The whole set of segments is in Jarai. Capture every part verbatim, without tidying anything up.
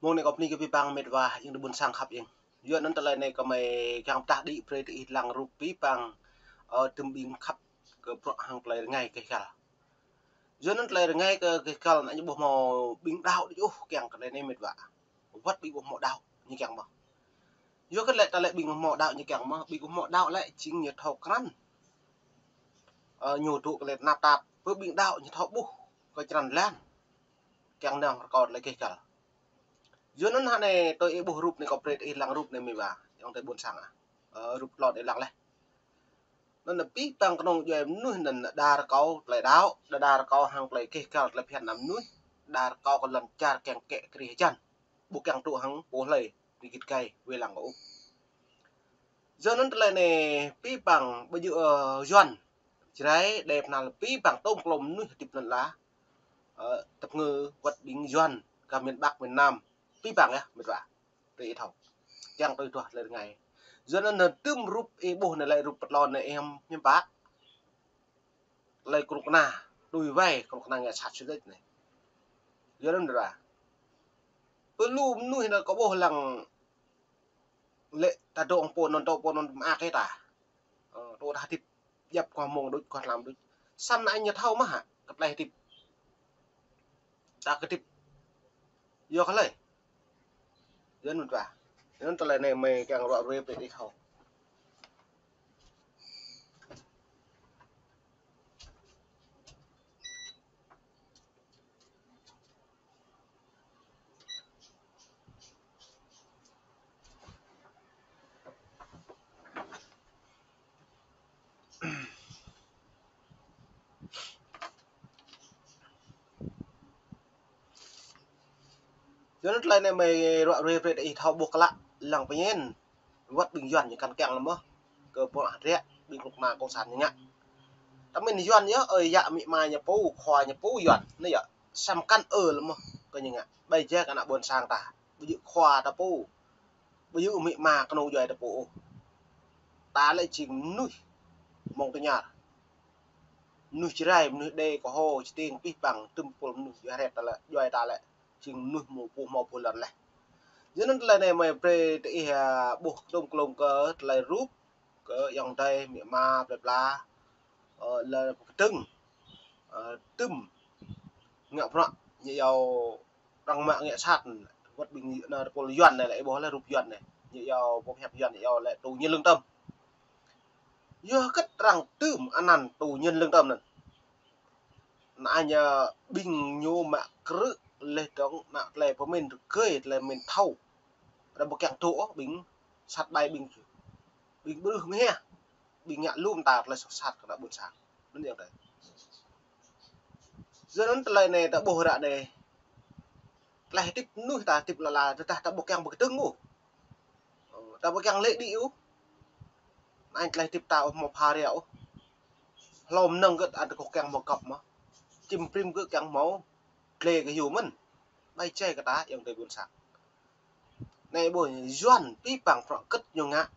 Mông anai kâo bơni kơ abih bang met wa, ayŏng adơi ƀôn sang khăp ing. Yua anŭn tơlơi anai kâo mơ̆ kiăng pơdah đĭ brơi tơ ih lăng rup abih bang, ơ, tơm ƀing khăp kơ bruă hăng tơlơi rơngai kơ găl. Yua anŭn tơlơi rơngai kơ găl anai ñu ƀu hmâo ƀing đaŏ đôč ôh kiăng kơ tơlơi anai met wa. Wơ̆t ƀing ƀu hmâo đaŏ ñu kiăng mơ̆. Yua kơ lĕ tơlơi ƀing ƀu hmâo đaŏ ñu kiăng mơ̆, ƀing ƀu hmâo đaŏ lĕ jing ñu thâo krăn. Ơ, ñu tŭ kơ lĕ tơnap tap, pơ ƀing đaŏ ñu thâo ƀuh kơ črăn lan. Kiăng nao rơkâo tơlơi kơ găl. Yua anŭn hă anai tui ih ƀuh rup anai kâo brơi tơ ih lăng rup anai met wa, ayŏng adơi ƀôn sang ah. Ơ, rup tơlơi ih lăng laih. Anŭn abih bang kơnung djuai mơnuih anŭn đa rơkâo tơlơi đaŏ, đa đa rơkâo hăng tơlơi kơ găl tơlơi phiăn ană mơnuih, đa rơkâo kơ lŏn čar kiăng kĕ kơ rih hơjăn. Ƀu kiăng tŭ hăng pô hlơi, rơgit gai, wai lăng kơ ôh. Yua anŭn tơlơi anai abih bang ƀu djơ̆, ơ, Yuan, Jrai, Đê, Bơnal, abih bang tôm klôm mơnuih hơdip anŭn lah, ơ, tơpă ngơ wơ̆t ƀing Yuan, kơ miền Bắc, miền Nam, abih bang yơh, met wa. Tơ ih thâo. Kiăng tui duah tơlơi rơngai. Yua anŭn tơm rup ih ƀuh anai lĕ rup pơtlon anai ih hăm hiư̆m pă. Tơlơi krŭng kơna, tui wai krŭng kơna ngă sat sui lĕč anai. Yua anŭn met wa. Pơ lu mơnuih anŭn kâo ƀuh lăng lĕ ta dŏ pô anŭn dŏ pô anŭn mơak ih ta. Ơ, tŭ ta hơdip djăp kơ mông đôč kơ tlam đôč. Samơ̆ anai ñu thâo mơ̆ hă, kơ tơlơi hơdip. Ta kơ hơdip. Yua kơ hlơi. Yua anŭn met wa. Yua anŭn tơlơi anai mơ̆ kiăng ruă ruai brơi tơ ih thâo. Yua anŭn tơlơi anai mơ̆ ruă ruai brơi tơ ih thâo ƀuh klă lăng pơñen. Wơ̆t ƀing Yuan ñu kăn kiăng lăm mơ̆. Kơ pô hơdră ƀing krŭng kơna cộng sản ñu ngă. Tơmĕn Yuan yơh, ơi yă amĭ ama ñu pô, khua ñu pô Yuan. Anai yơh, samơ̆ kăn ơ lăm mơ̆ kơ ñu ngă. Ƀai jai kơ ană ƀôn sang ta. Ƀu djơ̆ khua ta pô. Ƀu djơ̆ amĭ ama kơnung djuai ta pô ôh. Ta lĕ jing mơnuih mơ̆ng tơñar. Mơnuih Jrai, mơnuih Đê, Kơho, Stiêng, abih bang, tơm pôl mơnuih djuai hrĕt ta lĕ, djuai ta lĕ. Jing mơnuih hmâo pô, hmâo pô lŏn laih. Yua anŭn tơlơi anai mơ̆ brơi tơ ih, ơ, ƀuh tôm klôm kơ tơlơi rup, kơ ayŏng adơi, amĭ ama, plơi pla, ơ, lĕ pơkơdơ̆ng, ơ, tơm ngă bruă, ñu iâu arăng mă ngă sat, wơ̆t ƀing ană tơpul Yuan anai lĕ, ih ƀuh lĕ rup Yuan anai. Ñu iâu pô pơhiăp Yuan, ñu iâu lĕ tù nhân lương tâm. Yua hơget arăng tơm anăn tù nhân lương tâm anŭn. Anai ñu ƀing ñu mă krư̆ laih dơ̆ng ană tơlơi pơmĭn rơgơi, tơlơi pơmĭn thâo. Arăng ƀu kiăng tŭ ôh ƀing sat ƀai ƀing, ƀing ƀrưh mơhiăh. Ƀing ngă lŏm ta tơlơi soh sat kơ ană ƀôn sang. Anŭn yơh tơlơi. Yua anŭn tơlơi anai ta ƀuh ră anai. Tơlơi hơdip mơnuih ta hơdip lŏ la, tơdah ta ƀu kiăng pơkơdơ̆ng ôh. Ơ, ta ƀu kiăng lĕ đĭ ôh. Anŭn tơlơi hơdip ta ƀu hmâo pha ria ôh. Hlâo mơnơ̆ng gơ̆t ăt kơ kiăng hmâo găp mơ̆. Čim prim gơ̆t kiăng hmâo glai kơ hyu mơ̆n. Ƀai jai kơ ta ayŏng adơi ƀôn sang. Anai ƀuh Yuan abih bang bruă hơget ñu ngă.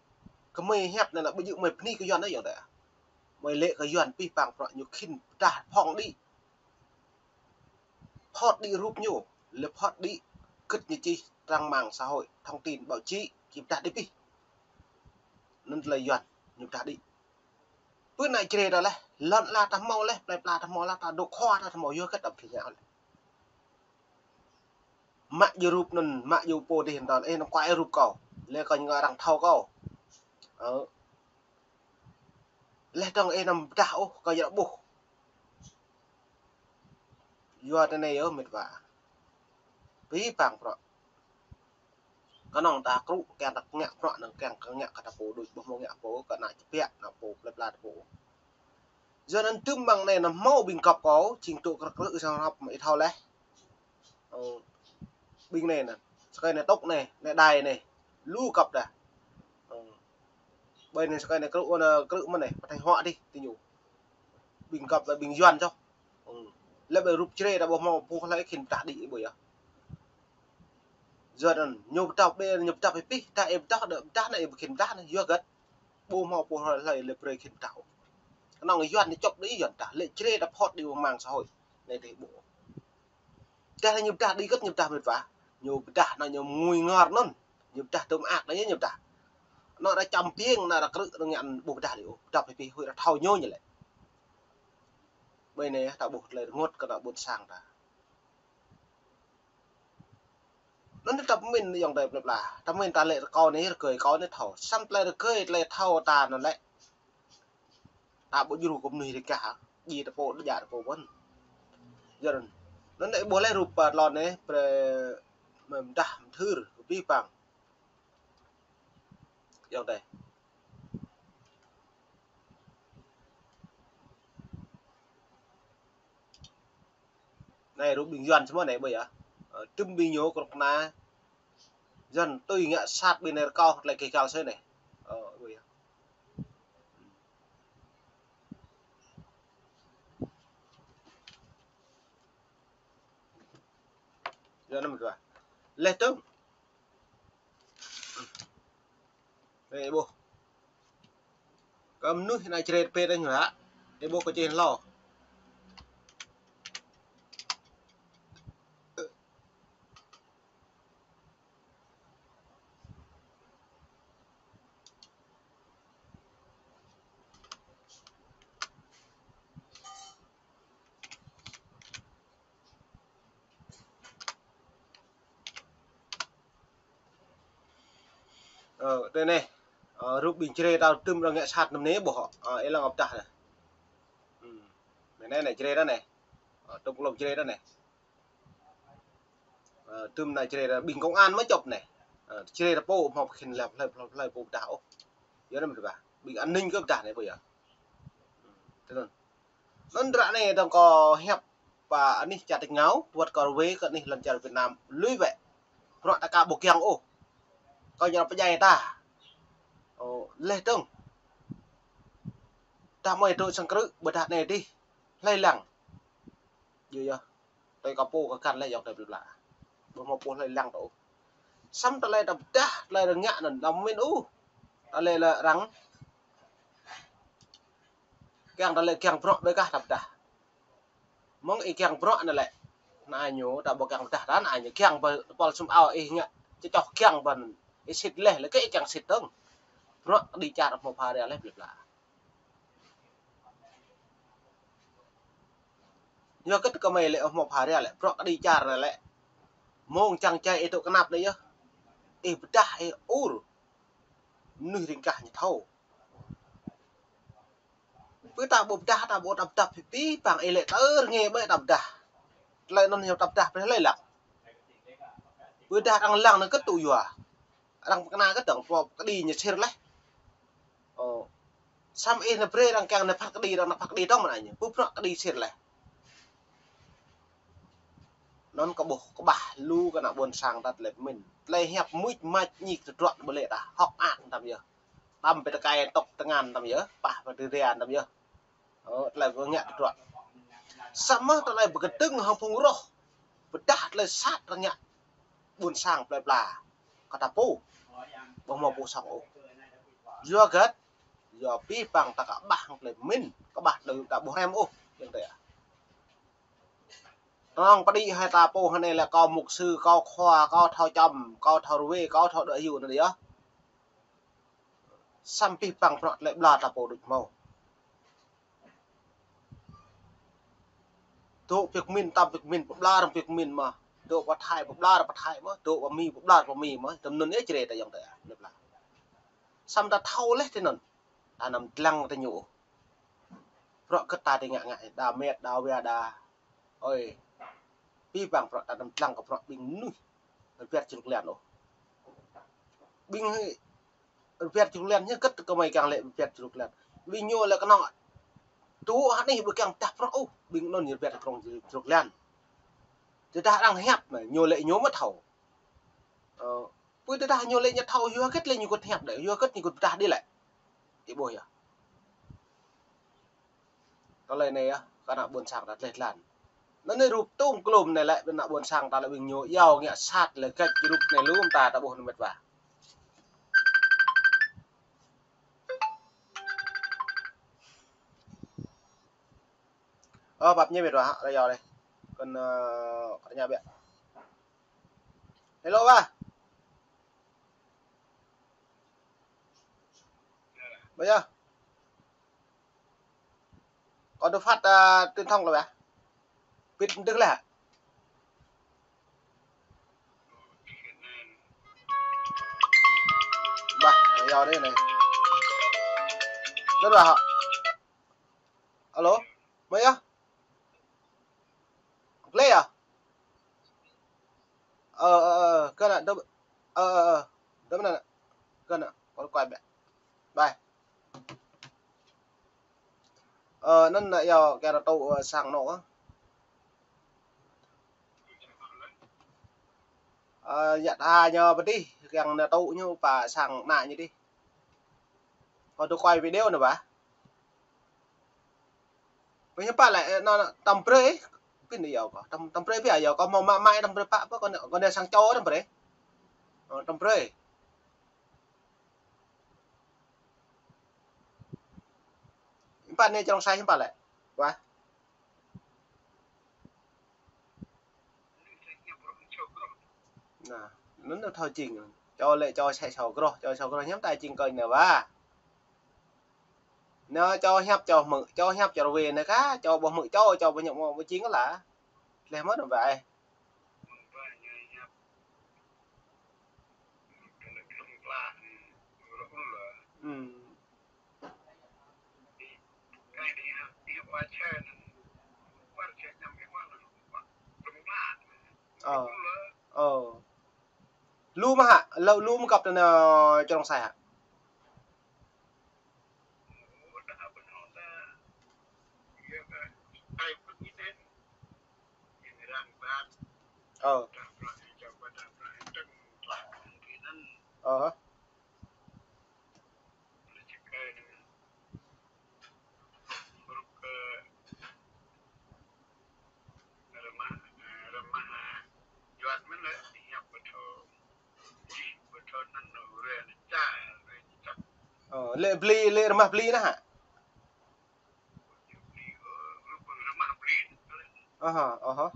Kơ mơi hiăp anai lĕ ƀu djơ̆ mơi bơni kơ Yuan anai ayŏng adơi. Mơi lĕ kơ Yuan abih bang bruă ñu khĭn pơdah phŏng đĭ. Phŏt đĭ rup ñu, lĕ phŏt đĭ hơget ñu čih trang mạng xã hội, thông tin, báo chí, či pơdah đĭ pih. Anŭn tơlơi Yuan ñu pơdah đĭ. Pơ anai Jrai ta laih, lŏn ala ta hmâo laih, plơi pla ta hmâo laih, ta dŏ khua ta hmâo yua hơget ta ƀu thâo ngă laih. Mă djơ̆ rup anŭn, mă djơ̆ pô dih anŭn, ih anăm kuai rup kâo. Lĕ kâo ñu ngă arăng thâo kâo. Ơ. Laih dơ̆ng ih anăm pơdah ôh, kâo yơh ƀuh. Yua tơ anai yơh met wa. Abih bang bruă. Kơnơ̆ng ta krư̆, kiăng ta ngă bruă anŭn kiăng kơ ngă kơ ta pô đôč, ƀu hmâo ngă pô, kơ ană čơpiă, ană pô, plơi pla ta pô. Yua anŭn tơm mơ̆ng anai anăm hmâo ƀing găp kâo, jing tŭ krư̆ krư̆ sang rŏp mă ih thâo laih. Ơ, ƀing anai anŭn, sơkai anai tŭk anai, anai đai anai, lu găp dah. Ơ, ƀơi anai sơkai anai krư̆, anai krư̆ mơ̆n anai, pơthâo huă dih, ti ñu. Ƀing găp lĕ ƀing Yuan čoh. Ơ, lĕ ƀơi rup Jrai ta ƀu hmâo pô hlơi khĭn pơdah đĭ ƀu yơh. Yua anŭn, ñu pơdah ƀĕ, ñu pơdah pih, pih, ta ih pơdah, đơ pơdah anai ih ƀu khĭn pơdah anai, yua hơget. Ƀu hmâo pô hlơi lĕ brơi khĭn pơdah ôh. Kơnơ̆ng Yuan ñu čŏp đĭ Yuan pơdah, lĕ Jrai ta phŏt đĭ ƀơi mạng xã hội. Anai dih ƀu. Pơdah anai ñu pơdah đĭ hơget ñu pơdah met wa. Ñu pơdah anŭn ñu ngui ngor anŭn. Ñu pơdah tơm ak anŭn ñu pơdah. Anŭn ră čăm piêng, anŭn ră krư̆, anŭn ngă ƀu pơdah lĕ ôh. Pơdah pih pih huĭ ră thâo ñu ñu lĕ. Ƀơi anai ta ƀuh tơlơi rơngot kơ ană ƀôn sang ta. Anŭn ta pơmĭn ayŏng adơi plơi pla. Ta pơmĭn ta lĕ rơkâo anai, rơgơi rơkâo anai thâo. Samơ̆ tơlơi rơgơi, tơlơi thâo ta anŭn lĕ. Ta ƀu djru kơ mơnuih rơgah, djai ta pô, djă ta pô ƀôn. Yua anŭn. Anŭn lĕ ƀuh lĕ rup, ơ, tơlơi anai, brơi mơ̆ng mơdah mơthưr, kơ abih bang. Ayŏng adơi. Anai rup ƀing Yuan samơ̆ anai ƀơi yơh. Ơ, tơm ƀing ñu krŏk na. Yuan tui ngă sat ƀing anai rơkâo tơlơi kơ găl sơi anai. Ơ, ƀơi yơh. Yuan anăm kơ. Leh tơ̆ng. Ê, ƀuh. Kơ mơnuih anai črê pê tơ̆ng hă. Ê, ƀuh kơ čih hlâo. Ơ, tui anai. Ơ, rup ƀing črê ta tơm arăng ngă sat anăm anai ƀuh. Ơ, ê lăng ƀơdah anai. Hmm. Anai anai, anai črê ta anai. Ơ, tơm klŏm črê ta anai. Ơ, tơm anai črê ta ƀing công an mơ̆ čŏp anai. Ơ, črê ta pô hmâo khĭn lăp hlơi, hlơi, hlơi pô pơdah ôh. Yua anŭn mơ̆n ta. Ƀing an ninh kơ pơdah anai ƀơi yơh. Hmm. Tui anŭn. Anŭn ră anai dơ̆ng kâo hiăp pơ anih čar tač rơngiao, wơ̆t kâo ruai kơ anih lŏn čar Việt Nam lui wơ̆t. Bruă ta aka ƀu kiăng ôh. Kâo ñu pơdjai ta. Ơ, leh tơ̆ng. Ta mơi tŭ sang krư̆, pơdah anai dih. Hlơi lăng. Yơh, yơh. Tui kâo pô kơ găn lĕ ayŏng adơi plơi pla. Ƀu hmâo pô hlơi lăng tŭ. Samơ̆ tơlơi ta pơdah, tơlơi arăng ngă anŭn, ta pơmĭn ôh. Tơlơi lĕ arăng. Kiăng tơlơi kiăng bruă ƀơi kah ta pơdah. Mơ̆ng ih kiăng bruă anŭn lĕ. Ană ñu ta ƀu kiăng pơdah ta, ană ñu kiăng pơ tơpul sum ao ih ngă. Čơčŏh kiăng pơ anŭn. Ih sĭt leh, lĕ kơ ih kiăng sĭt tơ̆ng. Bruă kơđi čar hmâo pha ria leh plơi pla. Yua kơ tơ kơmơi lĕ hmâo pha ria lĕ, bruă kơđi čar anai lĕ. Mơ̆ng čang čai ih tŭ kơnăp anai yơh. Ih pơdah ih ur. Mơnuih ring kah ñu thâo. Pơ ta ƀu pơdah, ta ƀu ta pơdah pih pih, păng ih lĕ tơr nge ƀơi ta pơdah. Tơlơi anŭn ñu ta pơdah pih hlơi lăng. Pơdah arăng lăng anŭn kơ tŭ yua. Arăng pơkơna kơ dơ̆ng pô kơđi ñu sir leh. Ơ. Samơ̆ ih anai brơi arăng kiăng anai phat kơđi, arăng anai phat kơđi dơ̆ng mơ̆n anai ñu. Pơ bruă kơđi sir leh. Anŭn kơ ƀuh kơƀah lu kơ ană ƀôn sang ta tơlơi pơmĭn. Tơlơi hiăp muč mač ñik tơdruă ƀu lĕ ta. Hŏk mơak tăm yơh. Tăm pơ tơkai tŏk tơngan tăm yơh. Pah pơ tơria tăm yơh. Ơ, tơlơi pơngă tơdruă. Samơ̆ tơlơi pơkơdơ̆ng hăng phung roh. Pơdah tơlơi sat arăng ngă. Ƀôn sang plơi pla. Kơ ta pô. Ƀu hmâo pô sŏng ôh. Yua hơget. Yua abih bang ta kơƀah hăng tơlơi pơmĭn. Kơƀah tơlơi ta ƀu hrăm ôh. Yang tê. Tơnŏng pơđĭ hai ta pô hơnai lĕ kâo mục sư, kâo khua, kâo thâo čăm, kâo thâo ruai, kâo thâo đuaĭ hyu anŭn yơh. Samơ̆ abih bang bruă tơlơi pơbla ta pô đôč hmâo. Dŏ pioh pơmĭn, tăm pioh pơmĭn, pơbla arăng pioh pơmĭn mơ̆n. Dŏ pơ Thái, pơbla arăng pơ Thái mơ̆n. Dŏ pơ Mi, pơbla arăng pơ Mi mơ̆n. Tơm anŭn yơh črê ta ayŏng adơi. Samơ̆ ta thâo leh tui anŭn. Ta anăm dlăng tơ ñu. Bruă kơ ta tơ ngă ngă, đa mĕt, đa wia, đa. Ơi. Abih bang bruă ta anăm dlăng kơ bruă ƀing mơnuih. Rơbat čruk lian ôh. Ƀing hơi rơbat čruk lian ñu kơ tơ kơmơi kiăng lĕ rơbat čruk lian. Ƀing ñu lĕ kơnơ̆ng. Tŭ hơnai ƀu kiăng pơdah bruă ôh. Ƀing anŭn ñu rơbat čruk, čruk lian. Tơdah arăng hiăp anai, ñu lĕ ñu mơ̆ thâo. Ơ, pui tơdah ñu lĕ ñu thâo yua hơget lĕ ñu kơ̆t hiăp đĕ, yua hơget ñu kơ̆t pơdah đĭ lĕ. Ih ƀuh yơh. Tơlơi anai yơh, kơ ană ƀôn sang ta tơlơi tlan. Anŭn anai rup tơm klŏm anai lĕ, ană ƀôn sang ta lĕ ƀing ñu, yua ngă sat lĕ găč rup anai lŏm ta, ta ƀuh anŭn mĕt wa. Ơ, pap ñu mĕt wa, ră yua leh. Kơnơ̆ng, ơ, kơ ñu ƀiă. Hello ba. Ba yơh. Kâo được phát, à, truyền thông rồi ba. Bịt tức là. Ba, yơh đây này. Rất là. Alo, mơi yơh. Play à? Ờ, ờ, ờ, kơ nă, đơ-, ờ, ờ, ờ, đơ-, mă nă, kơ nă, kâo quay back. Bye. Ơ, anŭn nă yơh, kơ rơtŭ, ơ, sang anŏ. Ơ, yă tha ñu pơdih, kiăng nă tŭ ñu pă sang ană ñu dih. Kâo tŭ quay video nă ba. Pơhiăp pă lĕ, ơ, nă, nă, tăm brơi, pin yơh kâo. Tăm, tăm brơi pia yơh, kâo hmâo mă mai tăm brơi pă, pă kâo nă, kâo nă sang čô tăm brơi. Ơ, tăm brơi. Hiư̆m pă nê čơrông sai hiư̆m pă lĕ. Wah. Nă, anŭn nă thâo jing. Čô lĕ čô sai sâo groh, čô sâo groh hiam ta jing kơ nă wah. Nă čô hiăp čô hmư̆, čô hiăp čô rơwe nă ka, čô ƀu hmư̆ čô, čô ƀu hiăp ƀu jing lah. Leh mơ̆n wah. Ừm. Ơ. Ơ. Lu mơ̆ hă? Lu, lu mơ̆ găp tơ nă čơrông sai hă? Ơ. Ơ. Ơ, lĕ bli, lĕ rơmah bli nă hă? Aha, aha.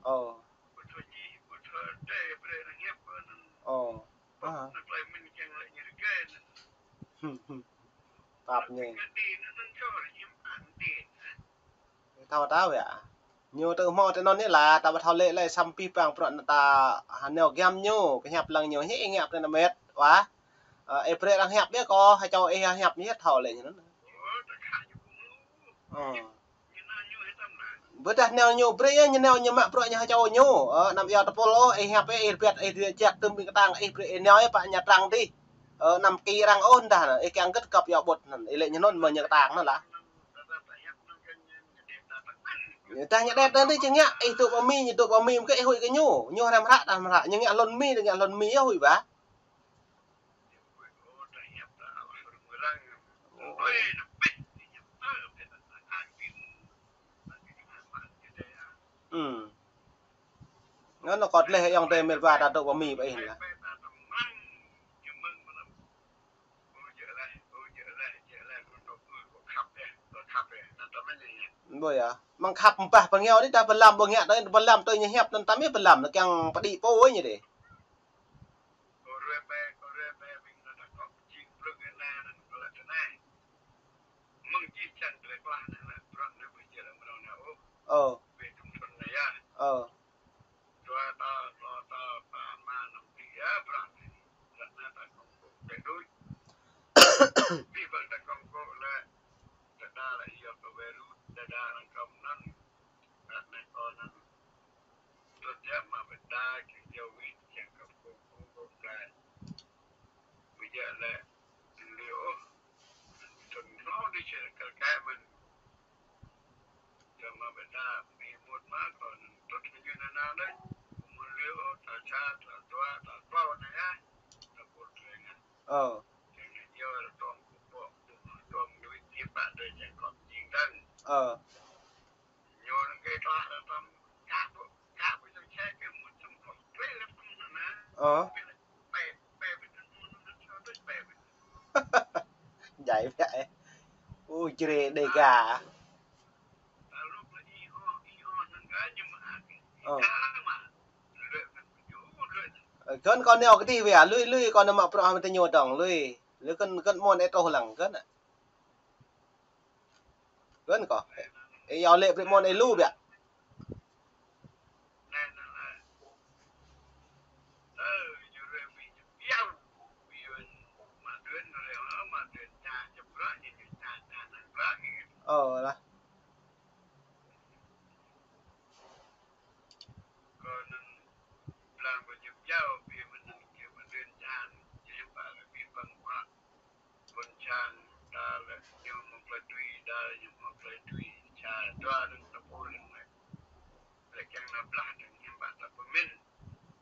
Ơ. Ơ. Aha. Tap ñu. Thâo ta wơ̆t. Ñu tơ hmâo tơ anŭn anai lah, ta ƀu thâo lĕ lĕ samơ̆ pih pang prŏng nă ta, ha, neo giăm ñu, pơhiăp lăng ñu, hĭ ngă tơ nă met, wah. Ơ, ih brơi arăng hiăp biă kâo, ha čô ih hiăp ñu thâo lĕ ñu anŭn. Ơ. Ƀôdah neo ñu brơi, ñu neo ñu mă prŏng ñu ha čô ñu. Ơ, anăm yua tơpul ôh, ih hiăp ih, ih rơbat, ih rơjăk tơm ƀing kơtang, ih brơi, ih neo ih pă ñu trang dih. Ơ, anăm kơ arăng ôh dah, ih kiăng gĭt găp yua ƀut anŭn, ih lĕ ñu anŭn mơ̆ ñu kơtang anŭn lah. Dah ñu đet anŭn dih, či ngă, ih tŭ pơ Mi, ñu tŭ pơ Mi, mơ̆ kơ ih huĭ kơ ñu. Ñu hrăm hră, dah hrăm hră, ñu ngă hlŭn Mi, dah ngă hlŭn Mi, ih huĭ bah. Ừm. Ngă anŭn kâo leh ayŏng adơi met wa ta tŭ pơ Mi pơ ih lah. Ƀu yơh. Mơ̆ng khăp ƀah pơngiao dih ta pơlăm ƀu ngă tơ, pơlăm tơ ñu hiăp anŭn ta mơ̆ pơlăm, anŭn kiăng pơđĭ pô ñu dih. Ơ. Ơ. Ơ. Ơ. Ơ. Djai biă. Ui, jre Đêga. Ơ. Ơ, kơn kâo nao kơdih wơ̆t, lui, lui kâo nao mă bruă hăng tơ ñu dong, lui. Lui kơn, kơn mơ̆n ih truh lăng, kơn. Kơn kâo. Ih yua lĕ brơi mơ̆n ih lu biă. Ơ, lah.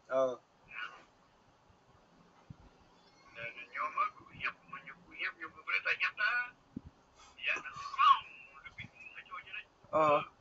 Ơ. Ơ.